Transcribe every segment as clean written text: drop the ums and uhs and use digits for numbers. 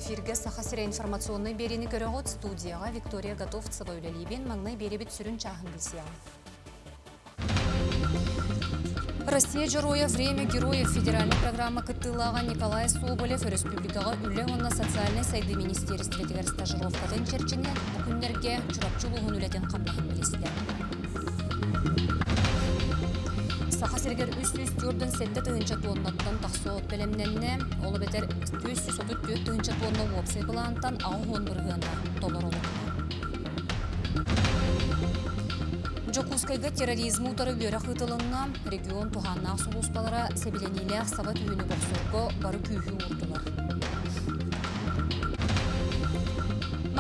Эфиргэ Саха сирэ информационнай биэриини көрөҕүт. Студияҕа Виктория Готовцева үлэлиибин. Маҥнай биэрэбит сүрүн чааһын билсиэҕиҥ. Россия Дьоруойа Время героев федеральнай программа кыттыылааҕа Николай Соболев өрөспүүбүлүкэҕэ үлэ уонна социальнай сайдыы министиэристибэтигэр стажировкатын чэрчинэн бу күннэргэ Чурапчы улууһун үлэтин хамнаһын билистэ. Саха сиригэр 347 тыһыынча туоннаттан тахса от бэлэмнэннэ, ол эбэтэр 434 тыһыынча туонна уопсай былаантан 80 бырыһыана толорулунна. Дьокуускайга терроризмы утары үөрэх ыытылынна, регион туһааннаах сулууспалара сэбилэниилээх саба түһүүнү бохсорго бары күүһү уурдулар.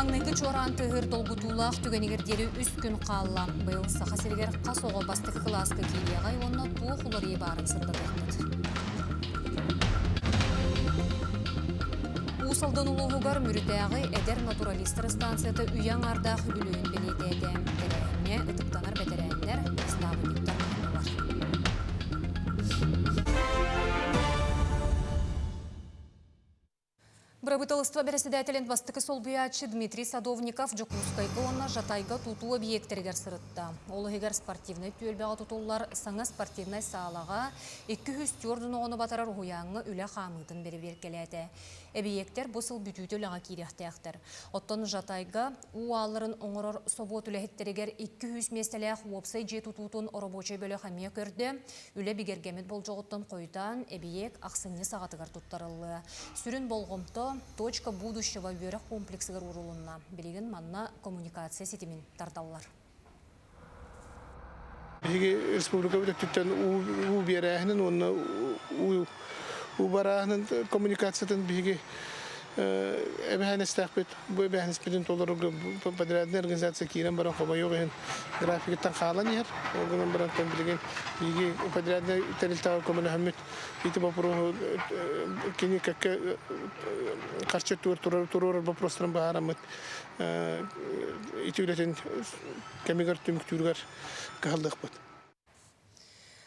Маҥнайгы чуораан тыаһыыр долгутуулаах түгэнигэр диэри үс күн хаалла. Быйыл Саха сиригэр хас оҕо бастакы кылааска киириэҕэй уонна туох уларыйыы баарын сырдатыахпыт. Уус Алдан улууһугар Мүрүтээҕи эдэр натуралистар станцията үйэ аҥаардаах үбүлүөйүн бэлиэтээтэ. Тэрээһиҥҥэ ытыктанар бэтэрээннэр, настаабынньыктар муһуннулар. Бырабыыталыстыба бэрэссэдээтэлин бастакы солбуйааччы Дмитрий Садовников Дьокуускайга уонна Жатайга тутуу объектэригэр сырытта. Ол иһигэр спортивнай түөлбэҕэ тутуллар саҥа спортивнай саалаҕа 204 оҕону батарар уһуйааҥҥа үлэ хаамыытын бэрэбиэркэлээтэ. Эбийиэктэр бу сыл бүтүүтэ үлэҕэ киириэхтээхтэр. Оттон Жатайга уу аалларын оҥорор собуот үлэһиттэригэр 200 миэстэлээх уопсай дьиэ тутуутун оробуочай бөлөх эмиэ көрдө. Үлэ бигэргэммит болдьоҕуттан хойутаан, эбийиэк ахсынньы саҕатыгар туттарыллыа. Сүрүн болҕомто «Точка будущего» үөрэх комплексыгар уурулунна. Билигин манна коммуникация ситимин тардаллар. Биһиги республикабыт өттүттэн уу биэрээһинин уонна уу барааһынын коммуникациятын биһиги эбэһээнэстээхпит. Бу эбэһээнэспитин толорорго подрядная организация киирэн баран хомойуох иһин графигыттан хаалан иһэр. Ол гынан баран билигин биһиги подряднай тэрилтэҕэ көмөлөһөммүт ити боппуруоһу кини кэккэ харчы туруорар боппуруостарын быһаараммыт ити үлэтин кэмигэр түмүктүүрүгэр кыһаллыахпыт.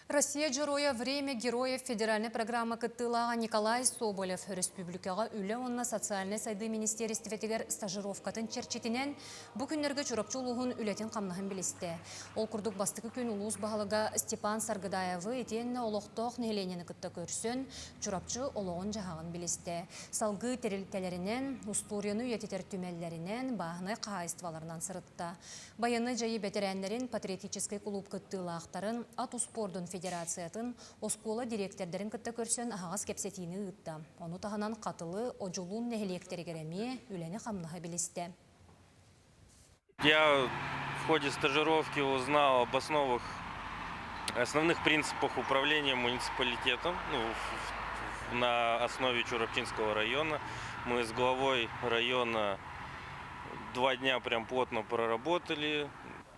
Россия Дьоруойа Время героев федеральнай программа кыттыылааҕа Николай Соболев өрөспүүбүлүкэҕэ үлэ уонна социальнай сайдыы министиэристибэтигэр стажировкатын чэрчитинэн бу күннэргэ Чурапчы улууһун үлэтин-хамнаһын билистэ. Ол курдук бастакы күн улуус баһылыга Степан Саргыдаевы итиэннэ олохтоох нэһилиэнньэни кытта көрсөн, Чурапчы олоҕун-дьаһаҕын билистэ. Салгыы тэрилтэлэринэн, устуоруйаны үйэтитэр түмэллэринэн, бааһынай хаһаайыстыбаларынан сырытта. Байыаннай дьайыы бэтэрээннэрин, патриотическай кулууп кыттыылаахтарын, ат успуордун федерациятын, оскуола дириэктэрдэрин кытта көрсөн аһаҕас кэпсэтиини ыытта. Ону таһынан Хатылы, Одьулуун нэһилиэктэригэр эмиэ үлэни-хамнаһы билистэ. Я в ходе стажировки узнал об основах, основных принципах управления муниципалитетом ну, на основе Чурапчинского района. Мы с главой района 2 дня прям плотно проработали.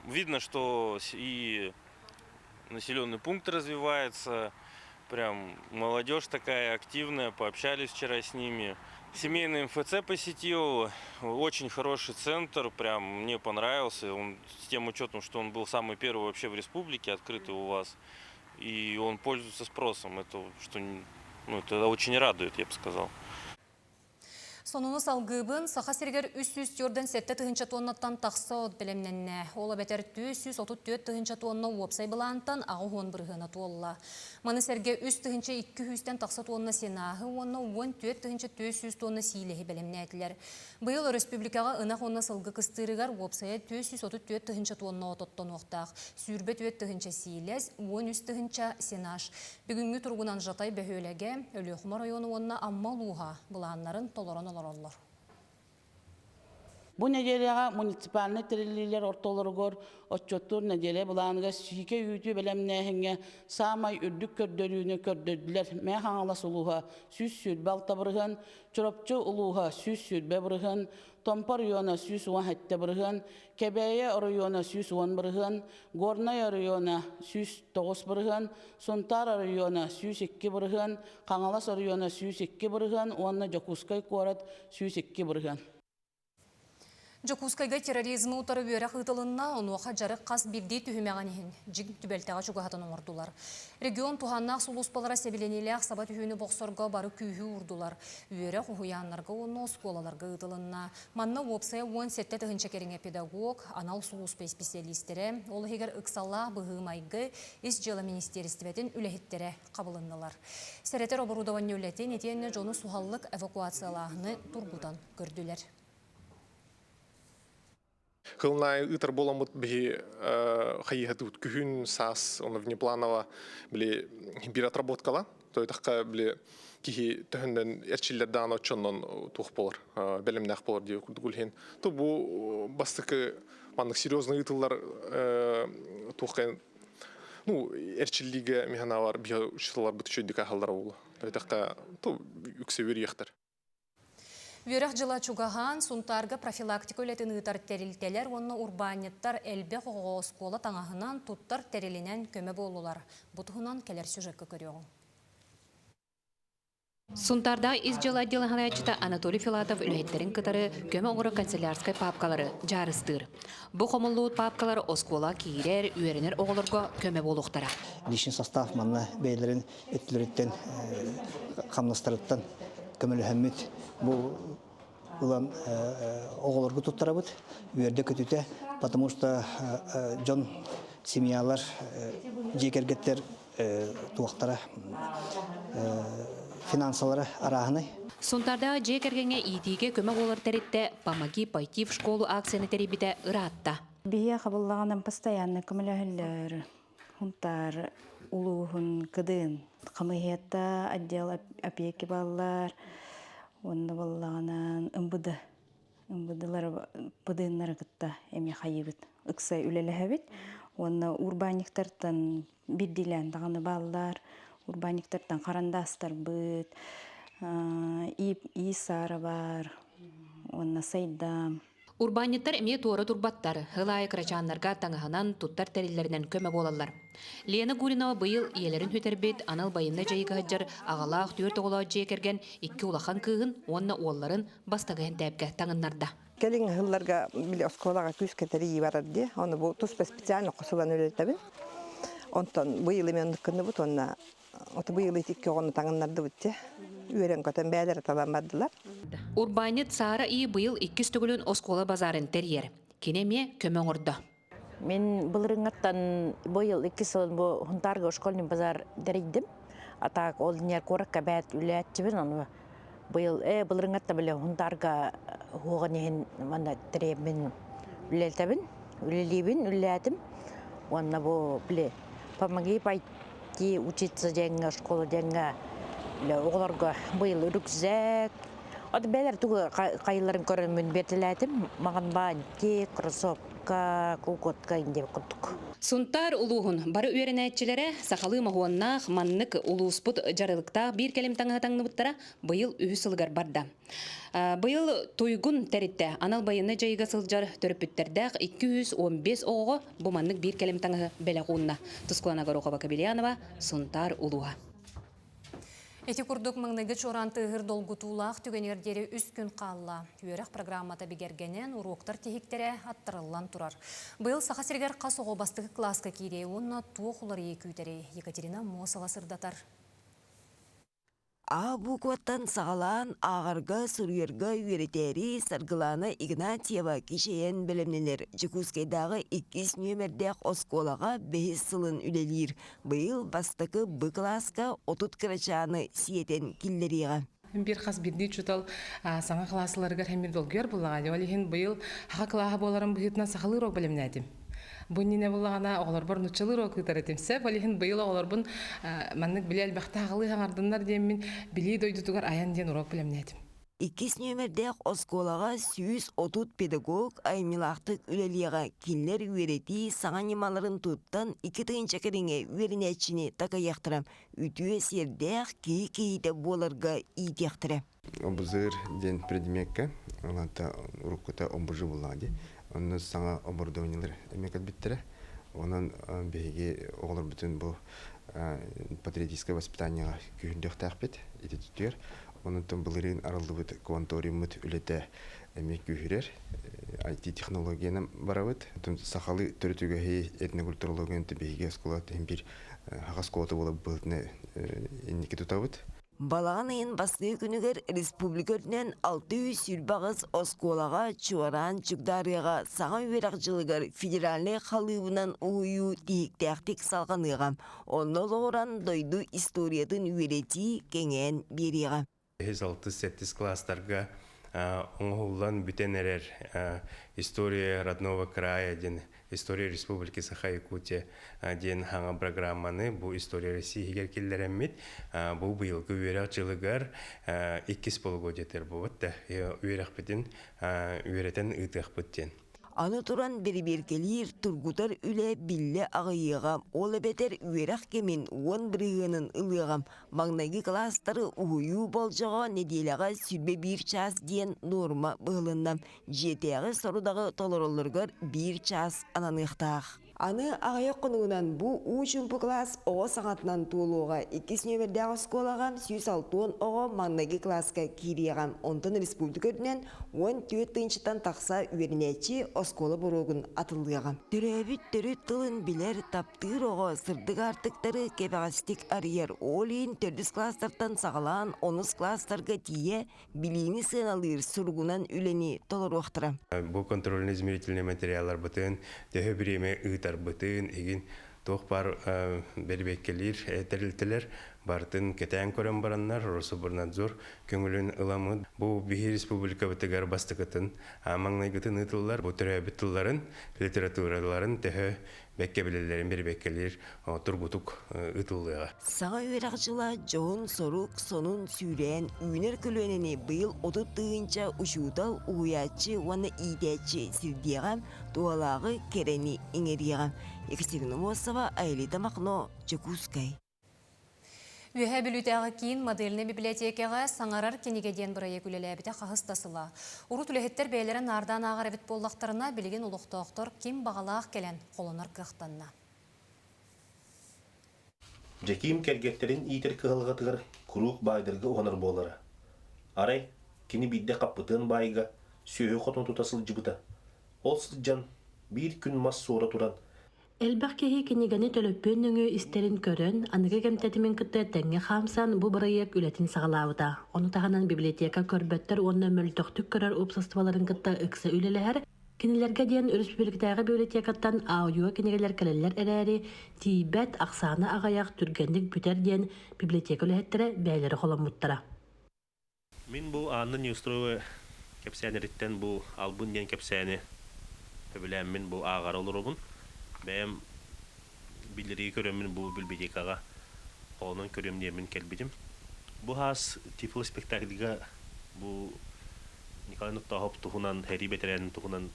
Видно, что и населенный пункт развивается, прям молодежь такая активная, пообщались вчера с ними. Семейный МФЦ посетил, очень хороший центр, прям мне понравился. Он с тем учетом, что он был самый первый вообще в республике, открытый у вас, и он пользуется спросом. Это, что, ну, это очень радует, я бы сказал. Сонуну салгыыбын Саха сиригэр 347 тыһыынча туоннаттан тахса от бэлэмнэннэ. Ол эбэтэр 434 тыһыынча туонна уопсай былаантан 80 бырыһыана туолла. Маны сэргэ 3 тыһыынча 200-тэн тахса туонна сенаһы уонна 14 тыһыынча 400 туонна сиилэһи бэлэмнээтилэр. Быйыл өрөспүүбүлүкэҕэ ынах уонна сылгы кыстыырыгар уопсайа 434 тыһыынча туонна от оттонуохтаах. 24 тыһыынча сиилэс, 13 тыһыынча сенаж. Бүгүҥҥү туругунан Жатай бөһүөлэгэ, Өлүөхүмэ оройуона уонна Амма улууһа былааннарын толорон олороллор. Бу нэдиэлэҕэ муниципальнай тэриллиилэр ортолоругар отчуоттуур нэдиэлэ былааныгар сиикэй үүтү бэлэмнээһиҥҥэ саамай үрдүк көрдөрүүнү көрдөрдүлэр Мэҥэ Хаҥалас улууһа 126 бырыһыан, Чурапчы улууһа 120 бырыһыан, Томпо оройуона 117 бырыһыан, Кэбээйи оройуона 110 бырыһыан, Горнай оройуона 109 бырыһыан, Сунтаар оройуона 102 бырыһыан, Хаҥалас оройуона 102 бырыһыан уонна Дьокуускай куорат 102 бырыһыан. Дьокуускайга терроризмы утары үөрэх ыытылынна, онуоха дьарык хас биирдии түһүмэҕин иһин дьиҥ түбэлтэҕэ чугаһатан оҥордулар. Регион туһааннаах сулууспалара сэбилэниилээх саба түһүүнү бохсорго бары күүһү уурдулар. Үөрэх уһуйааннарга уонна оскуолаларга ыытылынна. Манна уопсайа 17 тыһыынча кэриҥэ педагог, анал сулууспа исписэлиистэрэ, ол иһигэр ыксаллаах быһыы-майгы, ис дьыала министиэристибэтин үлэһиттэрэ хабылыннылар. Сэрэтэр оборудование үлэтин итиэннэ дьону суһаллык эвакуациялааһыны тургутан көрдүлэр. Кылнай ыытар буоламмыт биһи хайыһатыбыт күһүн саас оны внепланово били биир отработкала то били киһи төһөннөн эрчиллэр даҕаны оччоннон туох буолар бэлэмнээх буолар диye курдук үлһин то бу бастакы маннык серьезный ыытыллар туохка ну эрчиллиигэ миханалар биһи учителларбыт үчүйдүк аһаллара буолу то то үксэ үөрүйэхтэр. Үөрэх дьыла чугаһаан, Сунтаарга профилактика үлэтин ыытар тэрилтэлэр уонна урбаанньыттар элбэх оҕоҕо оскуола таҥаһынан, туттар тэрилинэн көмө буоллулар. Бу туһунан кэлэр сюжекка көрүөҕүҥ. Сунтаардаах ис дьыала отделын салайааччыта Анатолий Филатов үлэһиттэрин кытары көмө оҥорор канцелярскай паапкалары дьаарыстыыр. Бу хомуллубут паапкалар оскуола киирэр, үөрэнэр оҕолорго көмө буолуохтара. Личный состав манна бэйэлэрин өттүлэриттэн хамнастарыттан көмөлөһөммүт бу ылан оҕолорго туттарабыт үөрдэ көтүтэ, потому что дьон семьялар, дьиэ кэргэттэр туохтара, финансалара арааһынай. Сунтаардааҕы дьиэ кэргэҥҥэ иитиигэ көмө буолар тэрилтэ «Помоги пойти в школу» акцияны тэрийбитэ ыраатта. Биһиэхэ буллаҕынан постоянно көмөлөһөллөр. Хунтаар улууһун кыдын хамыыһыйата, отдел опеки баллар, уонна буоллаҕынан МВД МВДлар ПДНнары кытта эмиэ хайыыбыт, ыкса үлэлэһэбит. Уонна урбаанньыктартан биирдиилээн даҕаны бааллар, урбаанньыктартан харандаастарбыт, иис саара баар, уонна сайдам. Урбаанньыттар эмиэ туора турбаттар, сыл аайы кырачааннарга таҥаһынан, туттар тэриллэринэн көмө буолаллар. Лена Гуринова быйыл ийэлэрин сүтэрбит, анал байыаннай дьайыыга сылдьар аҕалаах түөрт оҕолоох дьиэ кэргэн икки улахан кыыһын уонна уолларын бастакы сэнтээпкэ таҥыннарда. Кэлин ыһылларга били оскуолаҕа күүскэ тэрийии барар дии. Ону бу туспа специально хосулан үлэлэтэбин. Онтон быйыл эмиэ оннук гынныбыт уонна Ото быйыл икки оҕону таҥыннардыбыт дьэ. Үөрэн-көтөн бээлэрэ талан бардылар. Урбаанньыт Саара И быйыл иккис төгүлүн оскуола базарын тэрийэр. Кини эмиэ көмө оҥордо. Мин былырыҥҥыттан быйыл иккис сылын бу Хунтаарга школьный базар тэрийдим. А так ол ньэр куоракка бэт үлээччибин ону быйыл былырыҥҥатта бile Хунтаарга хуоҕан иһин манна тэрийэммин үлэлтэбин, үлэлиибин, үлэлээтим. Уонна бу били помоги пойти учиться диэҥҥэ школа диэҥҥэ оҕолорго быйыл рюкзак от бээлэр тугу хайыларын көрөммүн биэртэлээтим маҕан баанти, кроссовка, колготка диэбит курдук. Сунтаар улууһун бары үөрэнээччилэрэ сахалыы моһуоннаах маннык улууспут дьарылыктаах биир кэлим таҥаһы таҥныбыттара быйыл үһүс сылыгар барда. Быйыл Туйгун тэрилтэ анал байыаннай дьайыыга сылдьар төрөппүттэрдээх 215 оҕоҕо бу маннык биир кэлим таҥаһы бэлэх уунна. Тускулана Горохова-Кобельянова, Сунтаар улууһа. Ити курдук маҥнайгы чуораан тыаһыыр долгутуулаах түгэнигэр диэри үс күн хаалла. Үөрэх программата бигэргэнэн, уруоктар тиһиктэрэ аттарыллан турар. Быйыл Саха сиригэр хас оҕо бастакы кылааска киириэй уонна туох уларыйыы күүтэрий? Екатерина Мосова сырдатар. А букваттан саҕалаан ааҕарга, суруйарга үөрэтээри Саргылаана Игнатьева кичэйэн бэлэмнэнэр. Дьокуускайдааҕы иккис нүөмэрдээх оскуолаҕа бэһис сылын үлэлиир. Быйыл бастакы Б кылааска 30 кырачааны сиэтэн киллэриэҕэ. Биир хас биирдии учуутал саҥа кылаасыларыгар хэммир долгуйар буллаҕа. Ол иһин быйыл саха кылааһа буоларын быһыытынан сахалыы уруок бэлэмнээтим. Бу иннинэ буллаҕына оҕолорбор нуччалыы уруок ыытар этим. Сөп, ол иһин быйыл оҕолорбун маннык билэ элбэхтэ аҕалыы хаҥардыннар диэммин билии дойдутугар айан диэн уруок бэлэмнээтим. Иккис нүөмэрдээх оскуолаҕа 130 педагог айымньылаахтык үлэлиэҕэ. Кинилэр үөрэтии саҥа ньымаларын туттан 2 тыһыынча кэриҥэ үөрэнээччини такайыахтара. Үтүө сиэрдээх киһи киһитэ буоларга иитиэхтэрэ. Обузыр диэн предмеккэ, онто уруккута ОБЖ буллаҕа дии. Онно саҥа оборудованиелар эмиэ кэлбиттэрэ. Онон биһиги оҕолорбутун бу патриотическай воспитаниеҕа күүһүрдүөхтээхпит ити түтүөр. Онон былырыын арыллыбыт кванториуммут үлэтэ эмиэ күүһүрэр. IT технологиянан барабыт. Сахалыы төрүт үгэһи этнокультурологияны биһиги оскуола биир хаха оскуолата буола быһыытына инники тутабыт. Балаҕан ыйын бастакы күнүгэр республика үрдүнэн 628 оскуолаҕа чуораан Чугдаарыаҕа саҥа үөрэх дьылыгар федеральнай халыыбынан уһуйуу тиһиктээхтик салҕаныаҕа. Онно олоҕуран дойду историятын үөрэтии кэҥээн биэриэҕэ. 6-7 класстарга оҥоһуллан бүтэн эрэр «История родного края» диэн «История Республики Саха-Якутия» диэн хаҥа программаны бу «История России» иһигэр киллэрэммит бу быйылгы үөрэх дьылыгар иккис полугодиетер буолбут да үөрэхпитин үөрэтэн ыытыахпыт диэн. Аны туран бэрэбиэркэлиир, тургутар үлэ биллэ аҕыйыаҕа, ол эбэтэр үөрэх кэмин 10 бырыһыанын ылыаҕа. Маҥнайгы кылаастары уһуйуу болдьоҕо нэдиэлэҕэ 21 чаас диэн нуорма быһылынна. Дьиэтээҕи сорудаҕы толороллоругар биир чаас ананыахтаах. Аны аҕыйах хонугунан бу уу чуумпу кылаас оҕо саҥатынан туолуоҕа. Иккис нүөмэрдээх оскуолаҕа 160 оҕо маҥнайгы кылааска киириэҕэ. Онтон республика үрдүнэн 14 тыһыынчаттан тахса үөрэнээччи оскуола боруогун атыллыаҕа. Төрөөбүт төрүт тылын билэр, таптыыр оҕо сырдык аартыктары кэбэҕэстик арыйар. Ол иһин төрдүс класстартан саҕалаан онус класстарга тиийэ билиини сыаналыыр суругунан үлэни толоруохтара. Бу контрольно-измерительный материалларбытын, төһө бириэмэ ыытарбытын, игин туох баар бэрибиэккэлиир тэрилтэлэр барытын кэтээн көрөн бараннар Рособорнадзор көҥүлүн ыламмыт. Бу биһи республикабытыгар бастакытын маҥнайгытын ыытыллар. Бу төрөөбүт тылларын, литератураларын төһө бэккэ билэллэрин бэрибиэккэлиир тургутук ыытыллыаҕа. Саҥа үөрэх дьыла дьоһун сорук, сонун сүүрээн, үүнэр көлүөнэни быйыл 30 тыһыынча учуутал, уһуйааччы уонна иитээччи сирдиэҕэ, туһалааҕы кэрэни иҥэриэҕэ. Екатерина Мосова, Аэлита Махно, Дьокуускай. Үөһээ Бүлүүтээҕи киин модельнай библиотекаҕа «Саҥарар кинигэ» диэн бырайыак үлэлээбитэ хаһыс да сыла. Урут үлэһиттэр бэйэлэрэ наардаан ааҕар эбит буоллахтарына, билигин олохтоохтор ким баҕалаах кэлэн холонор кыахтанна. Дьэкиим кэргэттэрин иитэр кыһалҕатыгар куруук баайдарга уһанар буолара. Арай, кини биирдэ хаппытыан баайга сүөһү хотун тута сылдьыбыта. Ол сылдьан, биир күн мас суора туран Элбэх киһи кинигэни төлөпүөн нөҥүө истэрин көрөн, аныгы кэм тэтимин кытта тэҥҥэ хаамсан бу бырайыак үлэтин саҕалаабыта. Ону таһынан библиотека көрбөттөр уонна мөлтөхтүк көрөр уопсастыбаларын кытта ыкса үлэлэһэр. Кинилэргэ диэн өрөспүүбүлүкэтээҕи библиотекаттан аудио кинигэлэр кэлэллэр эрээри, тиийбэт, ахсаана аҕыйах, түргэнник бүтэр диэн библиотека үлэһиттэрэ бэйэлэрэ холоммуттара. Мин бу Анна Неустроева кэпсээнэриттэн бу Албын диэн кэпсээни сөбүлээммин бу ааҕара олоробун. Бэйэм биллэрии көрөммүн бу библиотекаҕа холонон көрүөм диэммин кэлбитим. Бу хаас тифло спектакльга бу Николай Ноттоохоп туһунан, сэрии бэтэрээнин туһунан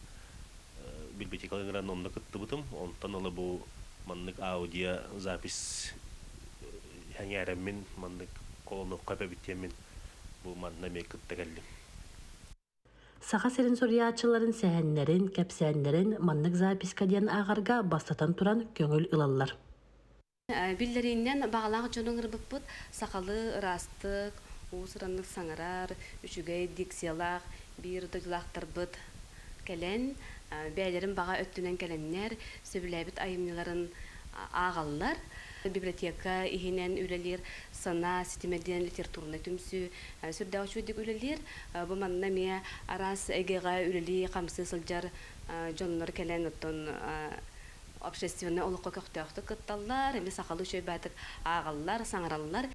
библиотекаҕа ыҥыран онно кыттыбытым. Онтон ыла бу маннык аудио запись сэҥээрэммин маннык холонуохха эбит диэммин бу манна эмиэ кытта кэллим. Саха сирин суруйааччыларын сэһэннэрин, кэпсээннэрин маннык записка диэн ааҕарга бастатан туран көҥүл ылаллар. Биллэриинэн баҕалаах дьону ыҥырбыппыт сахалыы ыраастык, уус-ураннык саҥарар, үчүгэй дикциялаах биир дойдулаахтарбыт кэлэн, бэйэлэрин баҕа өттүнэн кэлэннэр, сөбүлээбит айымньыларын ааҕаллар. Библиотека иһинэн үлэлиир Сана ситимэ диэн литературнай түмсүү сүрдээх үчүгэйдик үлэлиир. Бу манна эмиэ араас эйгэҕэ үлэлии-хамсыы сылдьар дьоннор кэлэн оттон общественнай олоххо көхтөөхтүк кытталлар, эмиэ сахалыы үчүгэй ааҕаллар, саҥараллар.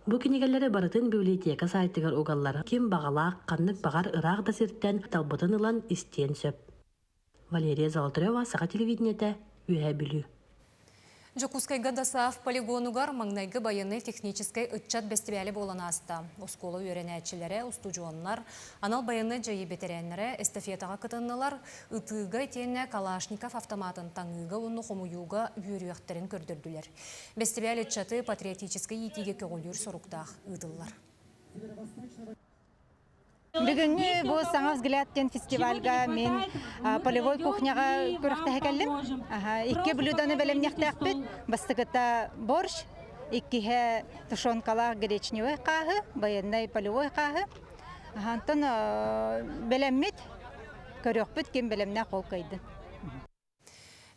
Бу кинигэлэри барытын библиотека сайтыгар угаллар. Ким баҕалаах, ханнык баҕар ыраах да сиртэн талбытын ылан истиэн сөп. Валерия Золотарева, Саха телевидениетэ, Үөһээ Бүлүү. Дьокуускайга ДОСААФ полигонугар маҥнайгы байыаннай-техническэй ыччат бэстибээлэ буолан ааста. Оскуола үөрэнээччилэрэ, устудьуоннар, анал байыаннай дьайыы бэтэрээннэрэ эстафетаҕа кытыннылар, ытыыга итиэннэ Калашников автоматын таҥыыга уонна хомуйууга үөрүйэхтэрин көрдөрдүлэр. Бэстибээл ыччаты патриотическай иитиигэ көҕүлүүр соруктаах ыытыллар. Бүгүҥҥү бу «Саҥа взгляд» диэн фестивальга мин полевой кухняҕа күрэхтэһэ кэллим. Икки блюдоны бэлэмниэхтээхпит. Бастакыта борщ, Иккиһэ тушенкалаах гречневай хааһы, байыаннай полевой хааһы. Онтон бэлэммит, көрүөхпүт ким бэлэмнээх ол кыайдын.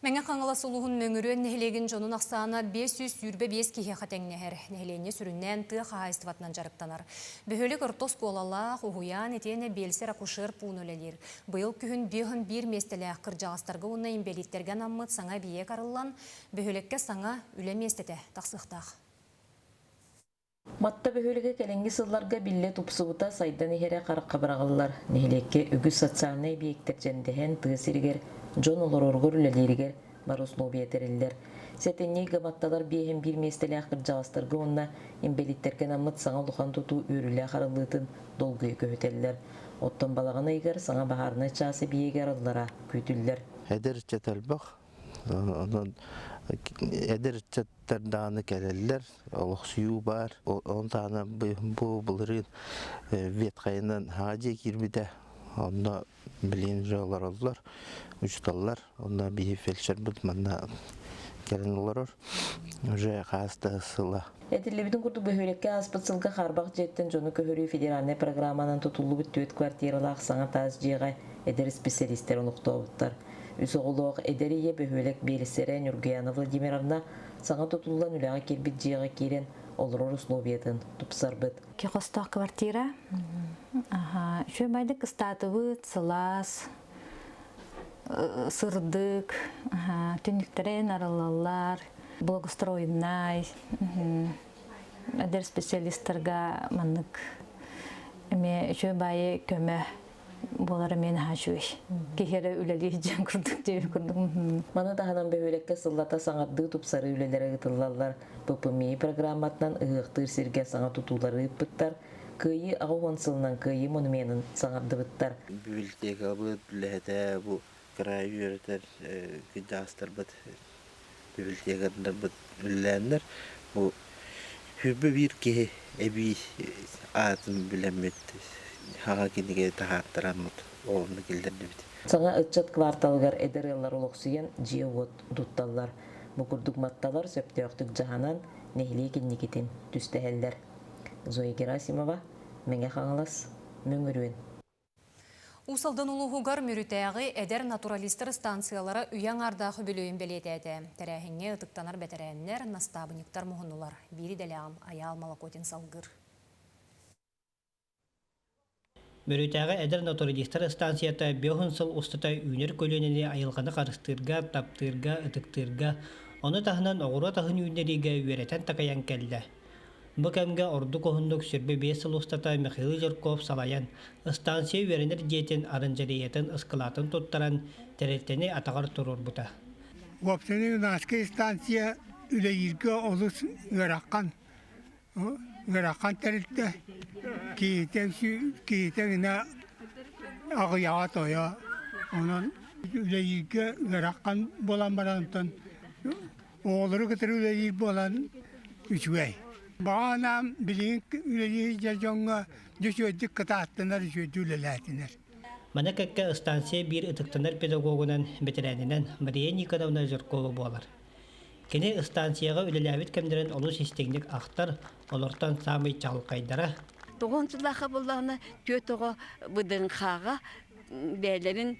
Мэҥэ Хаҥалас улууһун Мөҥүрүөн нэһилиэгин дьонун ахсаана 525 киһиэхэ тэҥнэһэр. Нэһилиэнньэ сүрүннээн тыа хаһаайыстыбатынан дьарыктанар. Бөһүөлэк орто оскуолалаах, уһуйаан итиэннэ биэлсэр-акушер пууна үлэлиир. Быйыл күһүн 51 миэстэлээх кырдьаҕастарга уонна инбэлииттэргэ анаммыт саҥа эбийиэк арыллан, бөһүөлэккэ саҥа үлэ миэстэтэ тахсыахтаах. Матта бөһүөлэгэ кэлиҥҥи сылларга биллэ тупсубута, сайдан иһэрэ харахха быраҕыллар. Нэһилиэккэ үгүс социальнай эбийиэктэр дьэндэһэн, тыа сиригэр дьон олороругар, үлэлииригэр бары условия тэриллэр. Сэтинньи ыйга Матталар биэһин биир миэстэлээх кырдьаҕастарга уонна инбэлииттэргэ анаммыт саҥа улахан тутуу үөрүүлээх арыллыытын долгуйа көһүтэллэр. Оттон балаҕан ыйыгар саҥа баһаарынай чаас эбийиэгэ арыллара күүтүллэр. Эдэр ыччат элбэх. Онон эдэр ыччаттар даҕаны кэлэллэр, олохсуйуу баар. Ону таһынан бу былырыын ветхайынан саҥа дьиэ киирбитэ. Онно билигин уже олороллор, учууталлар. Онно биһи фельдшербыт манна кэлэн олорор. Уже хаас да сыла. Этиллибитин курдук бөһүөлэккэ ааспыт сылга хаарбах дьиэттэн дьону көһөрүү федеральнай программанан тутуллубут түөрт квартиралаах саҥа таас дьиэҕэ эдэр исписэлиистэр олохтообуттар. Үс оҕолоох эдэр ийэ бөһүөлэк биэлсэрэ Нюргуяна Владимировна саҥа тутуллан үлэҕэ киирбит дьиэҕэ киирэн олорор условиятын тупсарбыт. Хостоох квартира. Аха, үчүгэй ыстаатыбыт, сылаас, сырдык, түннүктэрин арыллаллар, благоустроеннай, эдэр специалистарга маннык эмиэ үчүгэй баайы көмө буолара эмиэ наһаа үчүгэй. Киһи эрэ үлэлиир дьон курдук диэбит курдук. Маны таһынан бөһүөлэккэ сыллата саҥардыы тупсарыы үлэлэрэ ыытыллаллар. ППМИ программатынан ыһыахтыыр сиргэ саҥа тутуулары ыыппыттар. Кыайыы 80 сылынан Кыайыы монуменын саҥардыбыттар. Библиотекабыт үлэһитэ бу кыраайы үөрэтэр кырдьаҕастарбыт библиотекардарбыт үлэлээннэр бу 21 киһи эбии аатын билэммит хаҥа кинигэ таһааттараммыт оҕону киллэрдибит. Саҥа ыччат кварталыгар эдэр ыаллар олохсуйан дьиэ-уот тутталлар. Бу курдук матталар сөптөөхтүк дьаһанан нэһилиэк инникитин түстэһэллэр. Зоя Герасимова, Мэҥэ Хаҥалас, Мөҥүрүөн. Уус Алдан улууһугар Мүрүтээҕи эдэр натуралистар станциялара үйэ аҥаардаах үбүлүөйүн бэлиэтээтэ. Тэрээһиҥҥэ ытыктанар бэтэрээннэр, настаабынньыктар муһуннулар. Биир идэлээҕим Айаал Молокотин салгыыр. Мүрүтээҕи эдэр натуралистар станцията биэс сыл устата үүнэр көлүөнэни айылҕаны харыстыырга, таптыырга, ытыктыырга, ону таһынан оҕуруот аһын үүннэриигэ үөрэтэн-такайан кэллэ. Бу кэмгэ ордук уһуннук 25 сыл устата Михаил Жирков салайан, станция үөрэнэр дьиэтин оранжереятын ыскылаатын туттаран, тэрилтэни атаҕар туруорбута. Уопсайынан станция үлэлииргэ олус ыарахан ыарахан тэрилтэ киһитэ киһитэ гына аҕыйаҕа тойо онон үлэлииргэ ыарахан буолан баран онтон оҕолору кытары үлэлиир буолан үчүгэй баҕа санаам билигин үлэлиир дьоҥҥо дьэ үчүгэйдик кытааттынар үчүгэйдик үлэлээтинэр Маны кэккэ станция биир ытыктанар педагогунан, бэтэрээнинэн Мария Никоновна Жиркова буолар. Кини ыстаансыйаҕа үлэлээбит кэмнэрин олус истиҥник ахтар, олортон саамай чаҕылхайдара. Тоҕон сыллаахха буоллаҕына түөрт оҕо ВДНХ-ҕа бэйэлэрин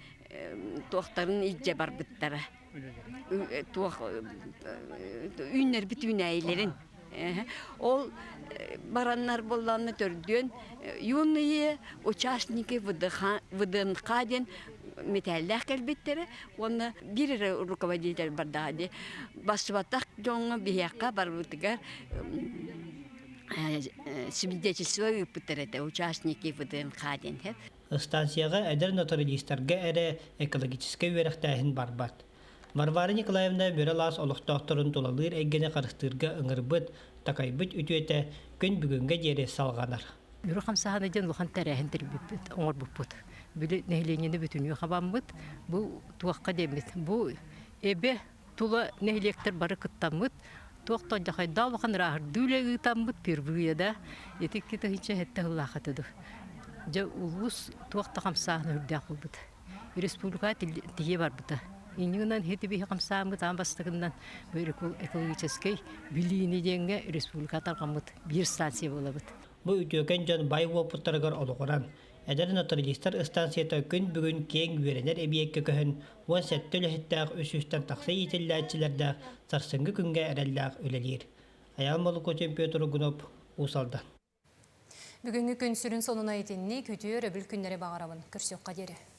туохтарын илдьэ барбыттара. Туох үүннэрбит үүнээйилэрин. Ол бараннар буоллаҕына төрдүөн юные участники ВДНХ диэн мэтээллээх кэлбиттэрэ уонна биир эрэ руководитель бардаҕа дии бассыбатах дьоҥҥо биһиэхэ барбытыгар свидетельство ыыппыттар этэ участники ВДНХ диэн Станцияҕа эдэр натуралистарга эрэ экологическай үөрэхтээһин барбат. Варвара Николаевна Бөрө Алаас олохтоохторун тулалыыр эйгэни харыстыырга ыҥырбыт, такайбыт үтүөтэ күн бүгүҥҥэ диэри салҕанар. Бөрө хамсааһына диэн улахан тэрээһин тэрийбиппит, оҥорбуппут. Били нэһилиэнньэни бүтүннүү хабаммыт. Бу туохха диэммит? Бу эбэ тула нэһилиэктэр бары кыттаммыт, туох да дьахайдаах улахан ырааһырдыы үлэ ыытаммыт впервые да ити 2007 сыллаах этэ ду. Дьэ улуус туох да хамсааһына үрдээх буолбут. Республикаҕа тиийэ барбыта. Инньэ хити биһи хамсааммыт аан бастакынан бу экологическай билиини диэҥҥэ республика тарҕаммыт биир станция буолабыт. Бу үтүөкэн дьон бай уопуттарыгар олоҕуран, эдэр натуралистар ыстаансыйата күн бүгүн киэҥ үөрэнэр эбийиэккэ көһөн, 17 үлэһиттээх үс сүүстэн тахса иитиллээччилэрдээх сарсыҥҥы күҥҥэ эрэллээх үлэлиир. Айаал Молокотин, Петр Угунов, Уус Алдан. Бүгүҥҥү күн сүрүн сонуна итинник, үтүө өрөбүл күннэри баҕарабын. Көрсүөххэ диэри.